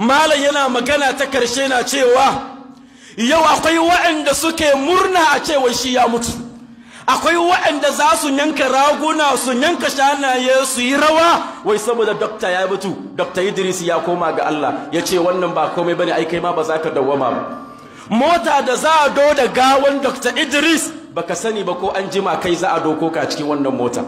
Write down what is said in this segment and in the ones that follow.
Malam yana magana ta karshe na cewa yau akwai waɗanda suke murna a cewa shi ya mutu. Akwai waɗanda za su yanka raguna, su yanka shanaye, su yi rawa wai saboda dokta ya mutu, Dr. Idris ya koma ga Allah. Ya ce wannan ba komai bane, ai kai ma ba za ka dawwama ba. Mota da za a do da gawan Dr. Idris, baka sani ba ko an jima kai za a doko ka cikin wannan mota.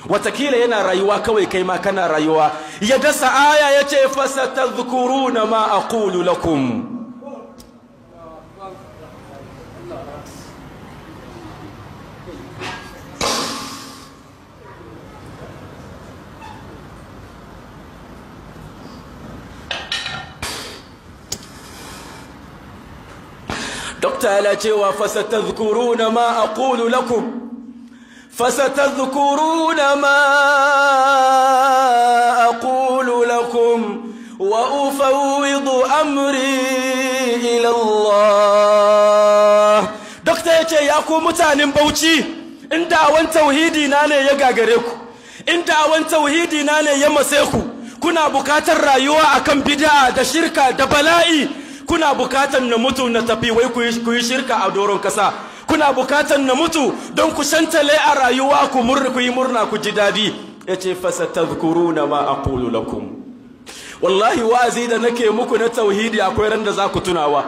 Watakila yana rayuwa kawai, kai ma kana rayuwa. Ya dasa aya ya ce fasatadhkuruna ma aqulu lakum. Dokta yana cewa fasatadhkuruna ma aqulu lakum, fasatadhkuruna ma aqulu lakum wa ufawwidu amri ila Allah. Dokta yace ya ku mutanen Bauchi, inda awan tauhidi na ne ya gagare ku, inda awan tauhidi na ne ya mase ku, kuna bukatar rayuwa akan bid'a da shirka da bala'i, kuna bukatar na mutu na tafi wai ku yi shirka a doron kasa, kuna bukatar na mutu don ku shantale a rayuwa, ku murna, ku yi murna, ku ji dadi. Yace fasatadhkuruna ma aqulu lakum. Wallahi wa'azi da nake muku na tauhidi akwai ran da za ku tunawa,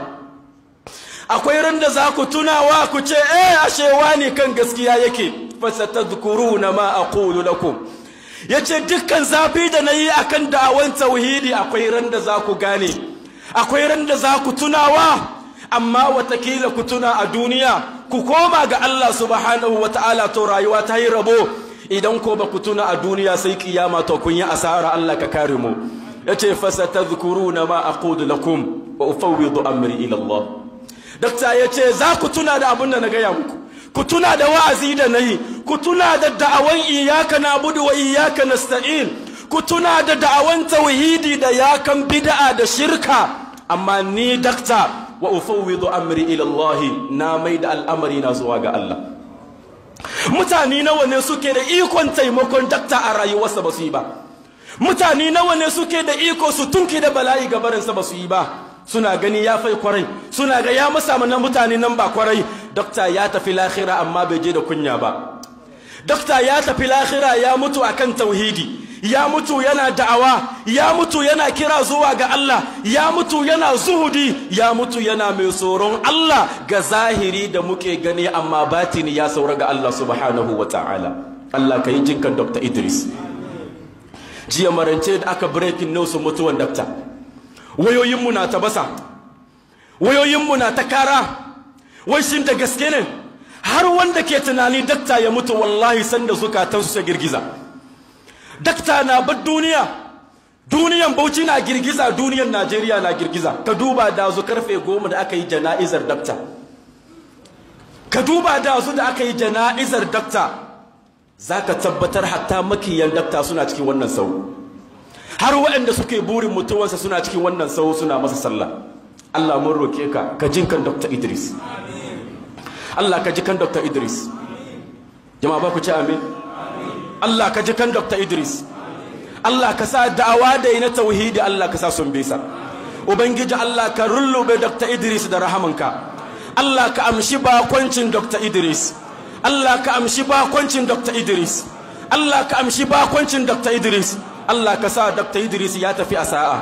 akwai ran da za ku tunawa ku ce eh ashe wani kan gaskiya yake. Fasatadhkuruna ma aqulu lakum. Yace dukkan zafi da nayi akan da'awan tauhidi akwai ran da za ku gane, akwai ran da za ku tunawa. Amma watakila ku tuna a duniya, ku koma ga Allah subhanahu wataala, to rayuwa ta yi rabo. Idan ko ba ku tuna a duniya sai kiyama, to kun yi asara. Allah ka kare mu. Yace fasatadhkuruna ma aqulu lakum wa ufawwidu amri ila Allah. Dakta yace za ku tuna da abin da na gaya muku, ku tuna da wa'azi da nayi, ku tuna da da'awan iyyaka na'budu wa iyyaka nasta'in, ku tuna da da'awan tauhidi da yakan bid'a da shirka. Amma ni dakta wa ufawwidu amri ila Allah, na mai da al'amari na zuwa ga Allah. Mutane nawa ne suke da ikon taimakon dakta a rayuwarsa ba su yi ba? Mutane nawa ne suke da iko su tunki da bala'i gabarinsa ba su yi ba? Suna gani ya fai kwarai, suna ga ya masa mana mutane nan ba kwarai. Dakta ya tafi lahira amma bai je da kunya ba. Dakta ya tafi lahira ya mutu akan tauhidi, ya mutu yana da'awa, ya mutu yana kira zuwa ga Allah, ya mutu yana zuhudi, ya mutu yana mai tsoron Allah ga zahiri da muke gani, amma batini ya saura ga Allah subhanahu wa ta'ala. Allah ka yi jinkan Dr. Idris. Jiya marance da aka breaking news mutuwan dakta, wayoyinmu na tabasa, wayoyinmu na ta kara. Wai shin da gaske ne? Har wanda ke tunani dakta ya mutu, wallahi sanda zukatansu su girgiza. Dakta na bar duniya, duniyan Bauchi na girgiza, duniyan Najeriya na girgiza. Ka duba da zu karfe 10 da aka yi jana'izar dakta, ka duba da zu da aka yi jana'izar dakta, zaka tabbatar hatta makiyan dakta suna cikin wannan sau, har waɗanda suke burin mutuwarsa suna cikin wannan sau, suna masa sallah. Allah mun roke ka, ka jinkan Dr. Idris. Allah ka jikan Dr. Idris. Jama'a ba ku ci amin? Allah ka ji kan Dr. Idris. Allah ka sa da'awa da na tauhidi, Allah ka sa sun bisa. Ubangiji Allah ka rullube Dr. Idris da rahamanka. Allah ka amshi bakoncin Dr. Idris. Allah ka amshi bakoncin Dr. Idris. Allah ka amshi bakoncin Dr. Idris. Allah ka sa Dr. Idris ya tafi a sa'a.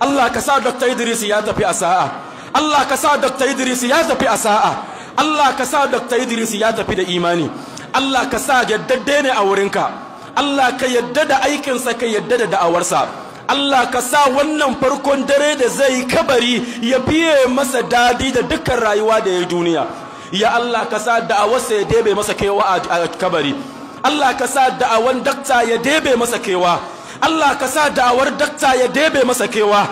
Allah ka sa Dr. Idris ya tafi a sa'a. Allah ka sa Dr. Idris ya tafi a sa'a. Allah ka sa Dr. Idris ya tafi da imani. Allah ka sa yaddade ne a wurinka. Allah ka yadda da aikinsa, ka yadda da da'awarsa. Allah ka sa wannan farkon dare da zai kabari ya biye masa dadi da dukkan rayuwa da ya duniya. Ya Allah ka sa da'awarsa ya debe masa kewa a kabari. Allah ka sa da'awan dakta ya debe masa kewa. Allah ka sa da'awar dakta ya debe masa kewa.